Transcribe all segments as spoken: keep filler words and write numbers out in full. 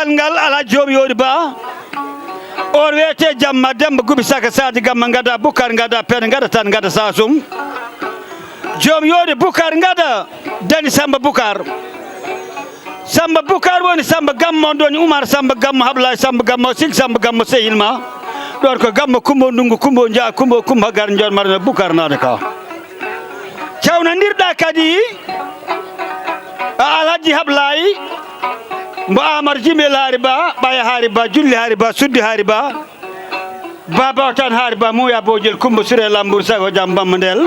Ngal alaa joom yooɗi ba. On wiyetee Jamma Demba Gubi Saka Sadio Gamma Ngada Bukar Ngada Pene Ngada Tan Ngada Sasum. Joom yooɗi Bukar Ngada dani Samba Bukar. Samba Bukar woni Samba Gamma, on ɗon Umar Samba Gamma, Hablay Samba Gamma, Sig Samba Gamma, Sehil ma. Ɗon ko Gamma Kumbo Ndungu, Kumbo Nja, Kumbo Kumba Gar Njoor Marna Bukar Nada ka. Cawnandirɗa kadi a Alhaji Hablay, mbo Amar Jimel Haari Ba, Ɓaya Haari Ba, Julli Haari Ba, Suddi Haari Ba. Baba o tan Haari Ba, Muuya Bojel, Kumba Sure Lambur, Sago Jam Bamba Ndel.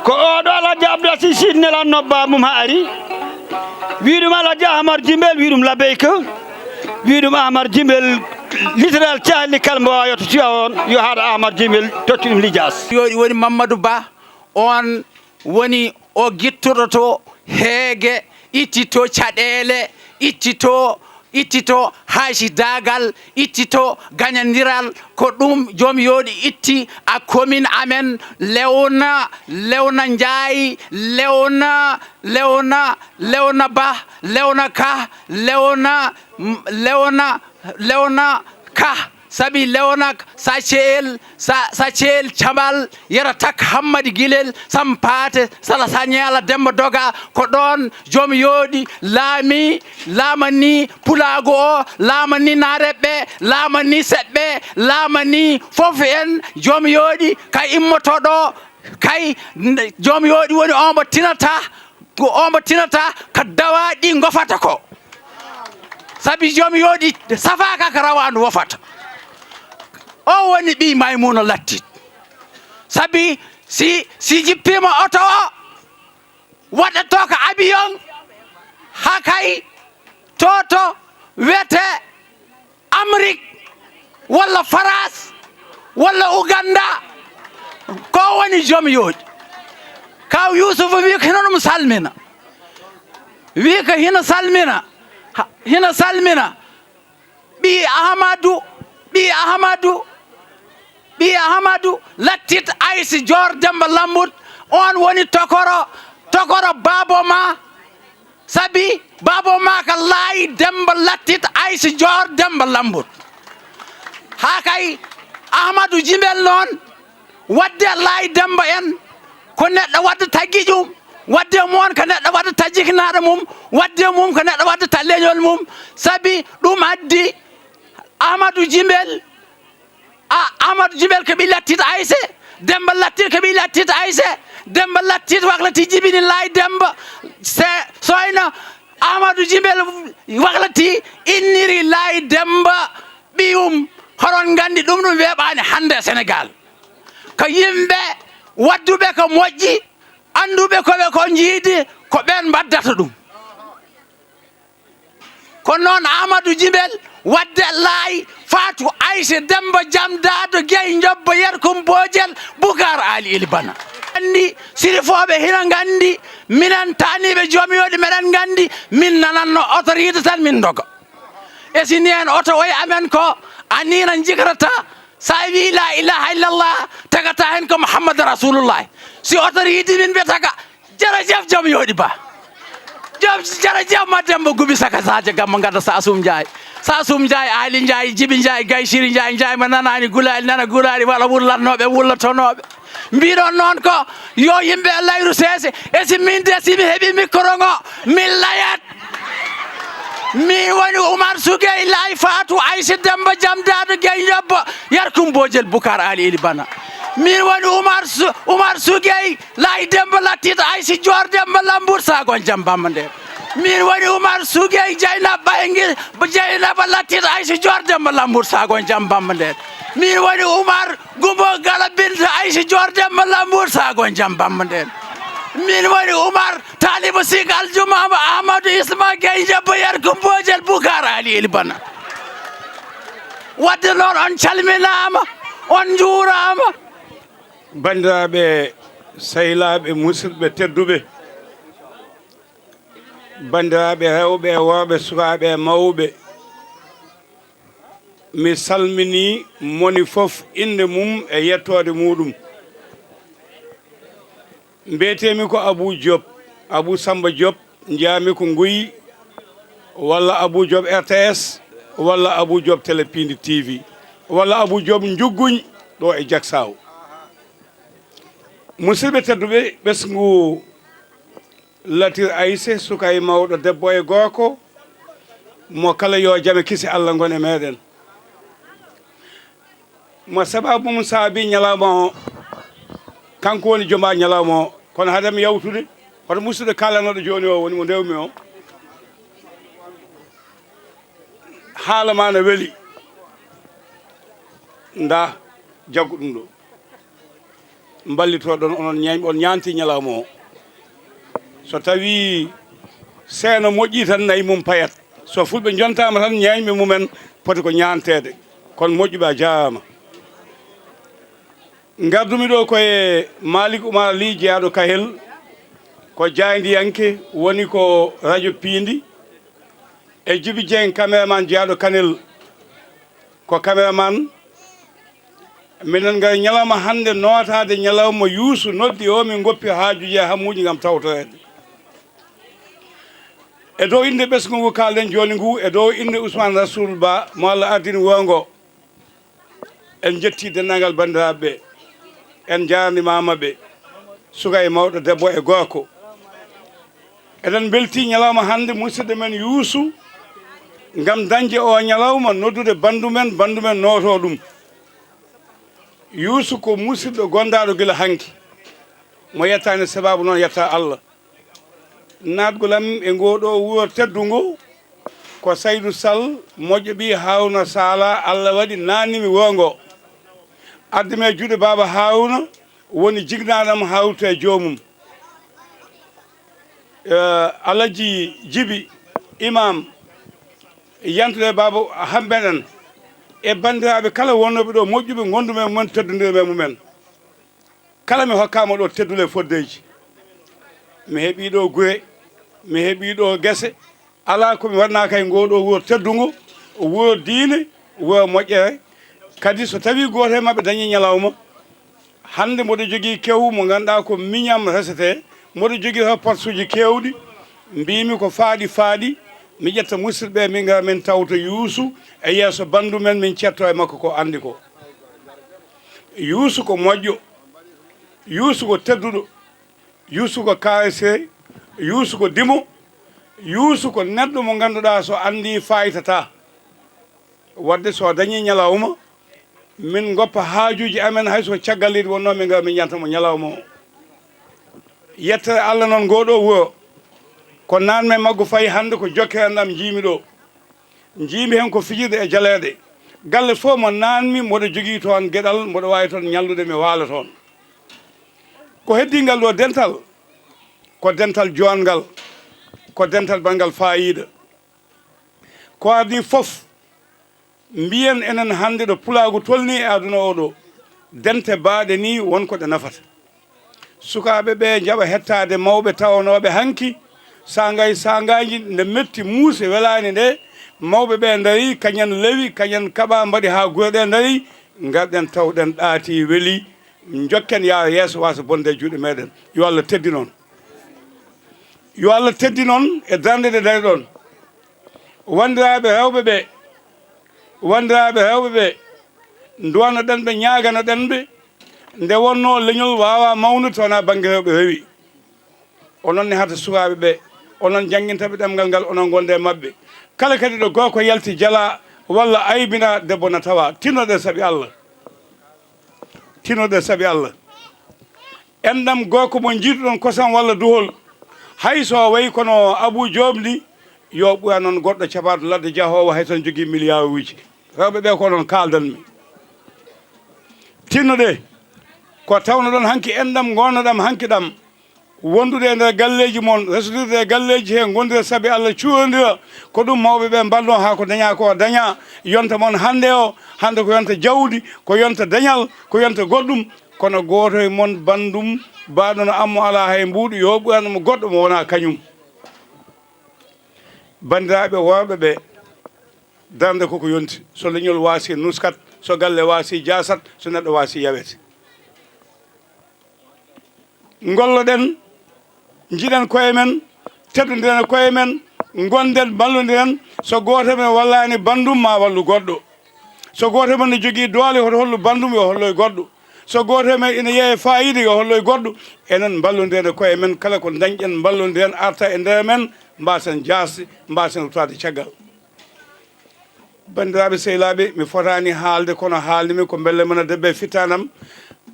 Ko oɗo Alhaji Abdou Aziz Sy nelanno ba mum ha ari. Wi ɗum Alhaji Ahmad Jimbel, wi ɗum labeyka. Wi ɗum Ahmad Jimbel, littoral cahli kala mbo wawa yetto Tiwaawan, yo haɗa Ahmad Jimbel, totti ɗum Lijas. Yo ɗi woni Mamadou Ba, on woni o gittuɗo to heege, itti to caɗeele, itti to, itti to haysidaagal, itti to gañandiral. Ko ɗum joom yooɗi itti a commune amen, Lewna, Lewna Njaay, Lewna, Lewna, Lewna Ba, Lewna Ka, Lewna, Lewna, Lewna Ka. Sabi Lewna, sa ceel, sa, sa ceel Camal, yera tak Hammadi Gilel, sam paate, sala sa ñeela Demba Doga, ko ɗoon joom yooɗi laami, laamani Pulaagu o, laamani Naareɓɓe, laamani Seɓɓe, laamani fof en joom yooɗi ka immotoɗo, kay n-, joom yooɗi woni on mbo tinata, ko on mbo tinata ka dawa ɗi ngofata ko. Sabi joom yooɗi safaaka ka rawaandu wofata. O woni ɓii Maymuna Lattit. Sabi si, si jippiima oto o, waɗato ko avion, haa kay to, to wiyetee Amrik, walla Faras, walla Uganda, ko woni joom yooɗi. Kaw Yuusuf wi ko hino ɗum salmina. Wi ko hino salmina. Ha, hino salmina. Ɓii Ahmadu, ɓii Ahmadu, ɓii Ahmadu Lattit Aysi Joor Demba Lambut, on woni tokoro, tokoro baabo ma. Sabi baabo ma ka Laayi Demba Lattit Aysi Joor Demba Lambut. Haa kay Ahmadu Jimbel noon, wadde Laayi Demba en, ko neɗɗo wadde taggi ɗum, wadde mum on ko neɗɗo wadde ta jikinaaɗo mum, wadde mum ko neɗɗo wadde ta leñol mum. Sabi ɗum addi Ahmadu Jimbel, a, Amadou Jimbel ko ɓii Lattit Ayse, Demba Lattit ko ɓii Lattit Ayse, Demba Lattit waklati jibini Laayi Demba, se, soyna Amadou Jimbel waklati inniri Laayi Demba ɓiyum. Hoɗon nganndi ɗum, ɗum weeɓaani hannde e Senegaal. Ko yimɓe wadduɓe ko moƴƴi, annduɓe ko ɓe ko njiidi, ko ɓeen mbaddata ɗum. Ko noon Amadou Jimbel, wadde Laayi, Faatu Ayse, Demba Jam, Daado Gey, Njobbo, Yerkum Boojel, Bukaar Aali Eli Bana. Anndi, sirifooɓe hina nganndi, minen taaniiɓe joom yooɗi meɗen nganndi, min nananno oto riida tan min ndoga. E si ni en oto oye amen ko, a ni na jikrata, sa wi la ilaha illallah, tagata hen ko Muhammad Rasulullah. Si oto riidi min mbiyata ka, jarajef joom yooɗi ba. Joom jarajef ma Demba Gubi Saka Sadio Gamma Ngada Sasum Njaay. Sasum Njaay, Ali Njaay, Jibi Njaay, Gay Siri Njaay, Njaay ma nanaani gulaali, nana gulaali, wala wullatnooɓe, wullatonooɓe. Mbiɗon noon ko yo yimɓe layru seese, e si min de si mi heɓi micro ngo, min layat. Min woni Umar Sugey Laay Faatu Aysi Demba Jam Daado Gey Njobbo Yarkum Boojel Bukar Ali Eli Bana. Min woni Umar Su-, Umar Sugey Laay Demba Lattit Aysi Joor Demba Lambur Sagon Jam Bamba Nder. Min woni Umar Sugey Jeynaba Engil, Jeynaba Lattit Aysi Joor Demba Lambur Sagon Jam Bamba Nder. Min woni Umar Gumbo Gala Binta Aysi Joor Demba Lambur Sagon Jam Bamba Nder. Min woni Umar Taalibu Sik Aljuma Ahmadu Isma Gey Njabbo Yarkum Boojel Bukar Ali Eli Bana. Wadde noon on calminaama, on njuuraama. Banndiraaɓe, sehilaaɓe, musidɓe tedduɓe, banndiraaɓe rewɓe e worɓe, sukaaɓe e mawɓe, mi salminii moni fof innde mum e yettoode muuɗum. Mbiyeteemi ko Abuu Joop, Abuu Sammba Joop, njaami ko Nguy, walla Abou Diop R T S, walla Abou Diop Télé Pindi T V, walla Abou Diop Njugguñ ɗo e Jaksaw. Musidɓe tedduɓe, ɓesngu Latir Ayse, suka e mawɗo, debbo e gorko, mo kala yo jam e kisi Allah ngon e meɗen. Mo sababu mum saabi ñalawma o, kanko woni joma ñalawma o. Kono haade mi yawtude, hoto musidɗo kaalanoɗo jooni o woni mo ndewmi o. Haala ma no weli. Nda, jaggu ɗum ɗo. Mballitoɗon onon ñeeñɓe, on ñaanti ñalawma o. So tawi seeno moƴƴi tan, nayi mum payat. So fulɓe jontaama tan, ñeeñɓe mumen poti ko ñaanteede. Kono moƴƴuɓe, a jaaraama. Ngardumi ɗo ko e Malick Oumar Ly, jeyaaɗo Kahel, ko jaayndiyanke, woni ko radio Piindi, e Djiby Dieng, caméraman, jeyaaɗo Kanel, ko caméraman. Minen ngari ñalawma hannde nootaade ñalawma Youssou noddi o, min ngoppi haajuuji e hammuuji ngam tawtoreede. E dow innde ɓesngu ngu kaalɗen jooni ngu, e dow innde Ousmane Rassoul Ba mo Allah ardini wuro ngo, en njetti denndaangal banndiraaɓe ɓe, en njaarnimaama ɓe, suka e mawɗo, debbo e gorko. Eɗen mbelti ñalawma hannde musidɗo men Youssou ngam dañde o ñalawma, noddude banndu men, banndu men nooto ɗum. Youssou ko musidɗo gondaaɗo gila hanki, mo yettaani sababu noon yetta Allah. Naatgol am e ngoo ɗoo wuro teddungo ko Saydou Sall, moƴƴo ɓii Harouna Sala, Allah waɗi naatnimi wuro ngo. Addi mi e juuɗe Baaba Harouna, woni jignaanam hawrita e joomum. Eh, Alaji Jibi, imam, yantude Baaba Hamben en, e banndiraaɓe kala wonnooɓe ɗo moƴƴuɓe, ngondumi e mumen, teddondiri e mumen. Kala mi hokkaama ɗo teddule e foddeeji. Mi heɓii ɗo gure, mi heɓii ɗo gese. Alaa ko mi waɗnaaka e ngoo ɗoo wuro teddungo, wuro diine, wuro moƴƴere. Kadi so tawii gooto e maɓɓe dañii ñalawma, hannde mboɗo jogii kewu mo ngannduɗaa ko miñam resete, mboɗo jogii to porsuuji keewɗi, mbiimi ko faaɗi faaɗi, mi ƴetta musidɓe, min ngara min tawta Youssou e yeeso banndu men, min cetto e makko ko anndi ko. Youssou ko moƴƴo, Youssou ko tedduɗo, Youssou ko caressé, Youssou ko dimo, Youssou ko neɗɗo mo ngannduɗaa so anndi faytata. Wadde so dañii ñalawma, min ngoppa haajuuji amen, hay so caggal leydi wonnoo, min ngara min ñanta mo ñalawma o. Yettere Allah noon, ngoo ɗoo wuro ko naatnam e maggu fayi hannde, ko jokkere enɗam njiimi ɗo. Njiimi heen ko fijirde e jaleeɗe. Galle fof mo naatmi, mboɗo jogii toon geɗal, mboɗo waawi toon ñallude, mi waala toon. Ko heddii ngal ɗo dental, ko dental joɗngal, ko dental banngal faayiida. Ko adii fof, mbiyen enen hannde ɗo pulaagu tolnii e aduna o ɗo, dente baaɗe nii won ko ɗe nafata. Sukaaɓe ɓe njaɓa hettaade mawɓe tawanooɓe hanki, saangay saangaaji nde metti muuse welaani nde, mawɓe ɓe ndarii, kañen lewi, kañen kaɓaa, mbaɗi haa gure ɗe ndarii, ngarɗen tawɗen ɗaati weli, njokken yaa yeeso waasa bonde e juuɗe meɗen. Yo Allah teddin on. Yo Allah teddin on e darnde nde ndariɗon. Wanndiraaɓe rewɓe ɓe, wanndiraaɓe rewɓe ɓe, nduwanoɗen ɓe, ñaaganoɗen ɓe, nde wonnoo leñol waawaa mawnude so wonaa bannge rewɓe rewi. Onon nehata sukaaɓe ɓe, onon janngintaɓe ɗemngal ngal, onon ngonde e maɓɓe. Kala kadi ɗo gorko yalti jala walla aybina debbo na tawa. Tinnoɗen sabi Allah. Tinnoɗen sabi Allah. Enɗam gorko mo njiiduɗon kosam walla duhol, hay so wayi kono Abou Diop ni, yo ɓuran noon goɗɗo capato ladde jahoowo hay tan jogii miliyaaruuji. Rewɓe ɓe ko onon kaaldanmi. Tinnoɗe ko tawnoɗon hanki enɗam, ngonnoɗam hanki ɗam. Wondude e nder galleeji mon, resodirde e galleeji he, ngondira sabi Allah, cuurondira. Ko ɗum mawɓe ɓe mbanno haa ko dañaa ko dañaa. Yonta mon hannde o, hannde ko yonta jawdi, ko yonta dañal, ko yonta goɗɗum. Kono gooto e mon banndum, baaɗo no ammo alaa hay mbuuɗu, yo ɓuran mo goɗɗo mo wonaa kañum. Banndiraaɓe worɓe ɓe, darnde koko yonti. So leñol waasi nuskat, so galle waasi jaasat, so neɗɗo waasi yawete. Ngolloɗen, njiɗen koye men, teddondiren e koye men, Ngonden, mballondiren. So gooto men wallaani banndum, ma wallu goɗɗo. So gooto men no jogii doole, hoto hollu banndum, yo holloy goɗɗo. So gooto men ina yeeya faayiida, yo holloy goɗɗo. Enen mballondiren e koye men, kala ko ndañɗen, mballondiren, arta e nder men, mbaasen jaasde, mbaasen ruttaade caggal. Banndiraaɓe sehilaaɓe, mi fotaani haalde, kono haalde mi ko mbelle mona debbe fittanam.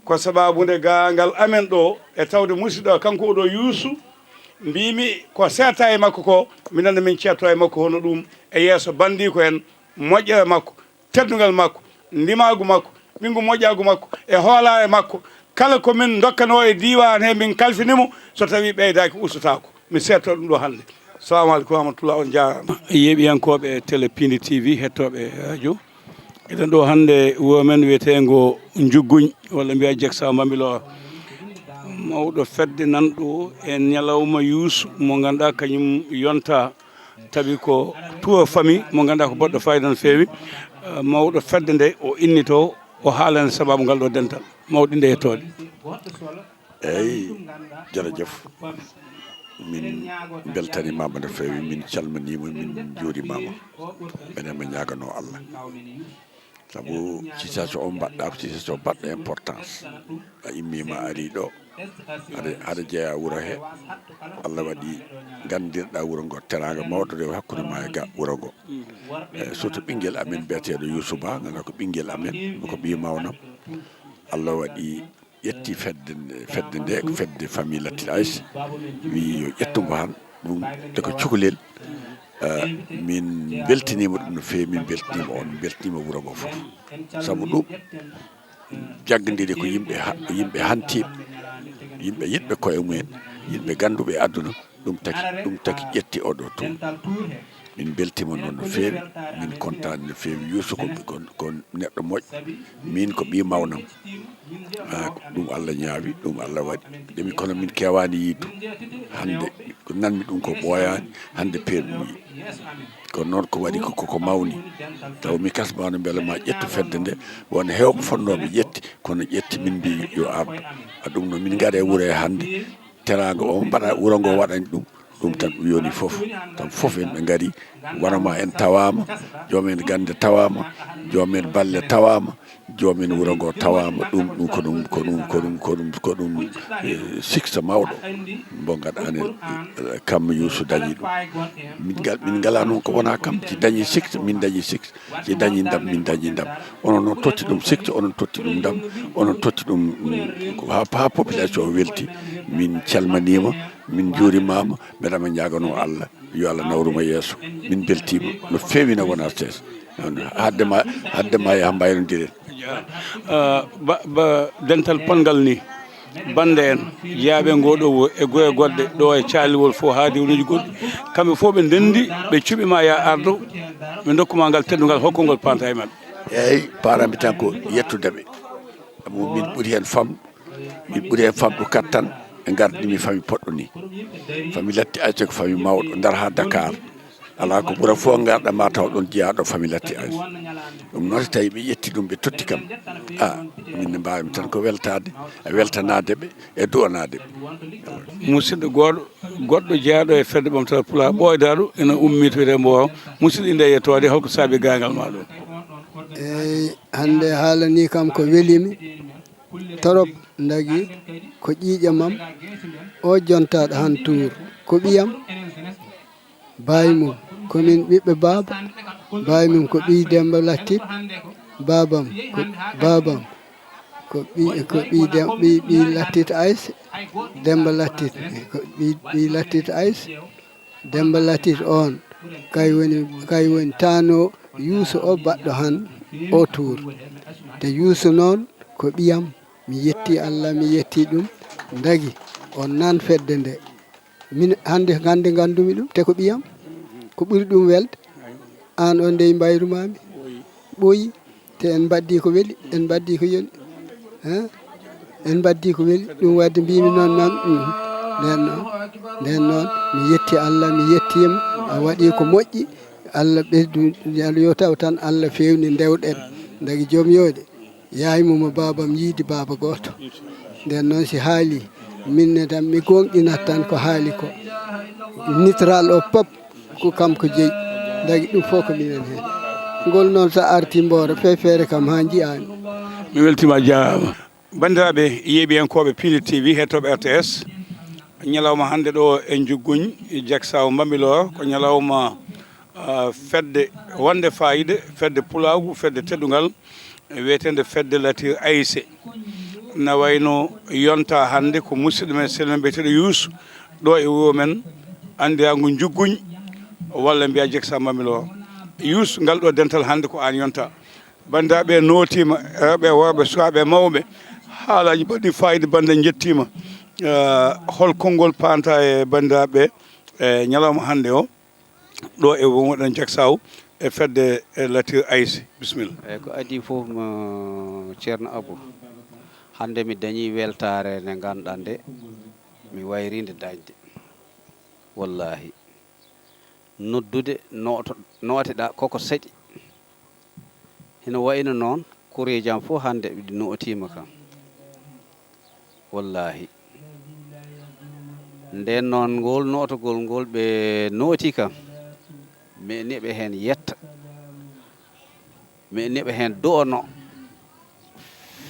Ko sabaabu nde gaangal amen ɗo, e tawde musiɗɗo kanko oɗo Yuusu, mbimi ko seeta e makko ko, minen ne min ceetto e makko hono ɗum, e yeeso banndiiko en, moƴƴere makko, teddungal makko, ndimaagu makko, ɓinngu moƴƴaagu makko, e hoolaare makko. Kala ko min ndokkanoo e diiwaan he, min kalfini mo, so tawii ɓeydaaki, ustotaako. Mi seetto ɗum ɗo hannde. Salamu aleykum wa rahmatullah, on jaaraama. Yeeɓiyankooɓe Télé Pindi T V, hettooɓe radio, eɗen ɗo hannde wuro men wiyeteengo Njugguñ, walla mbiya Jeksa Mbambilor. Mawɗo fedde nanɗo e ñalawma Yuusu mo ngannduɗaa kañum yonta, tawi ko tuwa famille mo ngannduɗaa ko baɗɗo fayida no feewi. Eh, mawɗo fedde nde o innito, o haalana sabaabu ngal ɗo dental. Mawɗo inde e yettoode. Eyyi, jarajef. Min beltanimaama no feewi, min calminiima, min njuurimaama. Enen mi ñaaganoo Allah. Sabu situation o mbaɗɗa ko situation baɗɗo importance. A immiima a ari ɗo, haɗa, haɗa jeyaa wuro he. Allah waɗi nganndirɗa wuro ngo, teraanga mawɗo rewi hakkunde ma e ga wuro ngo. E surtout ɓinngel amen biyeteeɗo Yuusu Ba, ngannduɗaa ko ɓinngel amen, ko ɓii mawnam. Allah waɗi ƴetti fedde nde, fedde nde ko fedde famille Lattit Ays, wi yo ƴettu mbo han, ɗum te ko cukalel. Eh, min mbeltaniima ɗum no feewi, min mbeltaniima on, min mbeltaniima wuro ngo fof. Sabu ɗum, jaggondiri ko yimɓe ha-, ko yimɓe hantiiɓe, yimɓe yiɗɓe koye mumen, yimɓe gannduɓe aduna, ɗum taki, ɗum taki ƴetti oɗo tour. Min mbeltiima noon no feewi, min kontaani no feewi. Yuusu ko, ko, ko neɗɗo moƴƴo, min ko ɓii mawnam. Ah, ɗum Allah ñaawi, ɗum Allah waɗi. Ɗemi kono min keewaani yiide ɗum. Hannde ko nanmi ɗum ko ɓooyaani, hannde peerɗumi. Kono noon ko waɗi ko, ko, ko mawni. Taw mi kasmaano mbele ma ƴettu fedde nde, won heewɓe fotnooɓe ƴetti, kono ƴetti min mbi yo ardu. A ɗum noon min ngara e wuro he hannde, teraanga o mbaɗa, wuro ngo waɗani ɗum. Ɗum tan ɗum yoni fof, tan fof en ɓe ngari, wano ma en tawaama, joom en gannde tawaama, joom en balle tawaama, joom en wuro ngo tawaama. Ɗum, ɗum ko ɗum, ko ɗum, ko ɗum, ko ɗum, ko ɗum, eh, siksa mawɗo mbo ngaɗa anen, eh, kam Yuusu dañi ɗum. Min ngal-, min ngalaa noon ko wona kam, si dañi siksa, min dañi siksa. Si dañi ndam, min dañi ndam. Onon noon totti ɗum siksa, onon totti ɗum ndam, onon totti ɗum, mm, ko haa, haa population o welti. Min calmaniima, min njuurimaama, mbeɗa ma ñaaganoo Allah, yo Allah nawru ma yeeso. Min mbeltiima no feewi, no wona sees. Hadde ma, hadde ma yaha mbayrondiren. Ah, ba, ba, dental ponngal ni. Bannde en, jeyaaɓe ngoo ɗoo wuro e goye goɗɗe, ɗo e caaliwol fof haa diwanuuji goɗɗi, kamɓe fof ɓe ndenndi, ɓe cuɓi ma ya ardo, ɓe ndokku ma ngal teddungal, hokkongol panta e maɓɓe. Eeyi, paranmi tan ko yettude ɓe. Sabu min ɓuri heen fam, min ɓuri heen famɗo kattan, ɓe ngardini mi famille poɗɗo ni. Famille Latti Ays ko famille mawɗo, Ndar haa Dakar. Alaa ko ɓura fof ngarɗa ma taw ɗon jeyaaɗo famille Latti Ays. Ɗum noon so tawi ɓe ƴetti ɗum, ɓe totti kam. Ah, min ne mbaawmi tan ko weltaade, e weltanaade ɓe, e duwanaade ɓe. Musidɗo goɗɗo, goɗɗo jeyaaɗo e fedde ɓamtaare Pulaar ɓooydaaɗo ina ummii to wiyetee Mbooro. Musidɗo, innde e yettoode, holko saabi gaayngal ma ɗo? Eey, hannde haalanii kam ko weli mi torop, ndagi ko ƴiiƴam am, o jontaaɗo han tour, ko ɓiyam. Baay mum, ko min ɓiɓɓe baaba. Baay mum ko ɓiy Demba Lattit. Baabam ko, baabam ko ɓiy, ko ɓiy Dem-, ɓiy, ɓiy Lattit Ays. Demba Lattit ko ɓiy, ɓiy Lattit Ays. Demba Lattit on, kay woni, kay woni taanoo Yuusu o baɗɗo han o tour. Te Yuusu noon ko ɓiyam, mi yetti Allah, mi yetti ɗum. Ndagi on nan fedde nde. Min hannde, hannde nganndumi ɗum, te ko ɓiyam. Ko ɓuri ɗum welde, aan on dey mbayrumaami. Ɓooyi, te en mbaɗdi ko weli, en mbaɗdi ko yoni. Hein? En mbaɗdi ko weli, ɗum waɗde mbimi noon, noon, mhm. Nden noon, nden noon, mi yetti Allah, mi yettiima, a waɗi ko moƴƴi. Allah ɓeydu, Allah yo taw tan Allah feewni ndewɗen. Ndagi joom yooɗi. Yaay mum e baabam yiidi baaba gooto. Nden noon si haali, min ne tan mi goongɗinat tan ko haali ko. Nitral o pop, Ko kam ko jeyi, dagi ɗum fof ko minen heen. Ngol noon so arti Mbooro, fefeere kam haa njiyaani. Mi weltiima, a jaaraama. Banndiraaɓe yeeɓiyankooɓe Piindi T V, hettooɓe R T S, ñalawma hannde ɗo e Njugguñ, Jaksaw Mbambilor, ko ñalawma, ah, fedde wonde faayiida, fedde pulaagu, fedde teddungal, e wiyeteende fedde Latir Ayse. Na wayno yonta hannde ko musidɗo men, sehil men mbiyeteeɗo Yuus, ɗo e wuro men, anndiraango Njugguñ, walla mbiya Jaksaw Mbambilor. Yuus, ngal ɗo dental hannde ko aan yonta. Banndiraaɓe nootiima, rewɓe e worɓe, sukaaɓe e mawɓe, haalaaji baɗɗi faayiida, bannde njettiima. Eh, hol konngol paanta e banndiraaɓe e ñalawma hannde o, ɗo e wuro meɗen Jaksaw, e fedde, e Latir Ayse? Bisimilla. Eeyi, ko adii fof mo Ceerno Abou. Hannde mi dañii weltaare nde ngannduɗaa nde, mi wayrii nde dañde. Wallaahi. Noddude, nooto-, nooteɗaa, koko saɗi. Hino wayno noon, koreeji am fof hannde ɗi nootiima kam. Wallaahi. Ndeen noon, ngol nootogol ngol ɓe nooti kam, mi niɓe heen yetta. Mi niɓe heen du'ono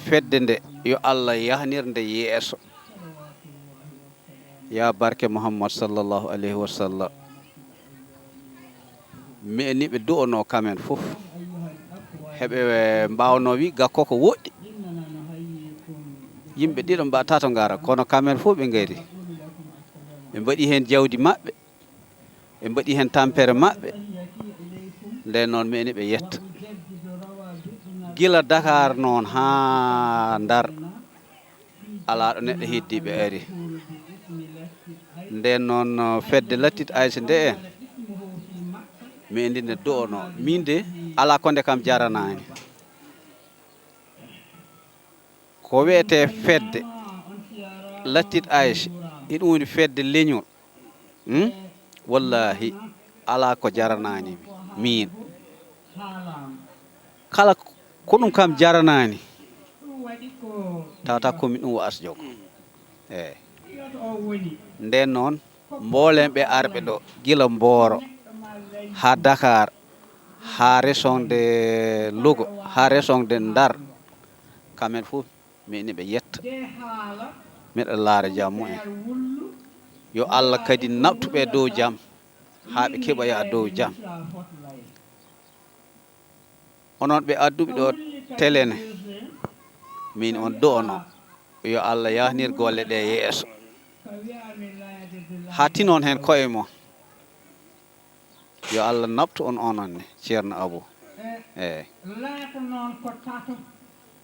fedde nde, yo Allah yahnir nde yeeso. Ya barke Muhammad sallallahu alayhi wa sallam. Mi e niɓe du'ono kamen fof. Heɓe mbaawnoo wi gakko ko woɗɗi. Yimɓe ɗiɗo mba tato ngara, kono kamen fof ɓe ngari. Ɓe mbaɗi heen jawdi maɓɓe. Ɓe mbaɗi heen tampere maɓɓe. Nden noon mi e niɓe yetta. Gila Dakar noon haa Ndar. Alaa ɗo neɗɗo heddi ɓe ari. Nden noon, no fedde Latir Ayse nde en, mi e ndinne du'ono. Min de, alaa ko nde kam jaranaani. Ko wiyetee fedde Latir Ayse, e ɗum woni fedde leñol. Hmm? Wallaahi, alaa ko jaranaani min. Kala ko ɗum kam jaranaani, tawata ko min ɗum wa'as jogo. Eeyi. Nden noon, mboolem ɓe arɓe ɗo, gila Mbooro, haa Dakar, haa région de Louga, haa région de Ndar, kamen fof, mi ene ɓe yetta. Miɗa laara jam mumen. Yo Allah kadi naɓtu ɓe dow jam, haa ɓe keɓoya dow jam. Onon ɓe adduɓe ɗo tele ne, min on do'ono, yo Allah yahnir golle ɗe yeeso. Haa tinon heen koye mon. Yo Allah naɓtu on onon ne, Ceerno Abou. Eeyi.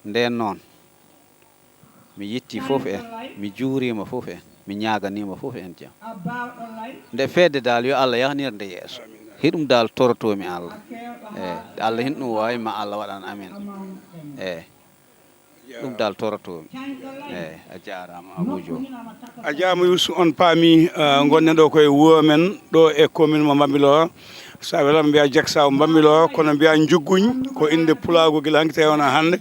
Nden noon, mi yetti fof en, mi juuriima fof en, mi ñaaganiima fof en jam. Nde fedde dal, yo Allah yahnir nde yeeso. Hiɗum dal torotoomi Allah. Eeyi, Allah hin ɗum waawi, ma Allah waɗan amen. Eeyi. Ɗum dal torotoomi. Eeyi, a jaaraama, Abou Diop. A jaaraama, Youssou, on paami, ah, ngonɗen ɗo koye wuro men, ɗo e commune mo Bambilor. So a welam mbiya Jaksaw Bambilor, kono mbiya Njugguñ, ko innde pulaagu gila hanki tawi wona hannde.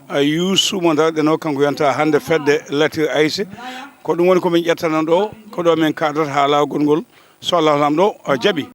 Ah, Youssou mo darɗen o, kanko yonta hannde fedde Latir Ayse. Ko ɗum woni ko min ƴettano ɗo, ko ɗo min kaadata haalagol ngol. So Allah Laamɗo, ah, jaɓi.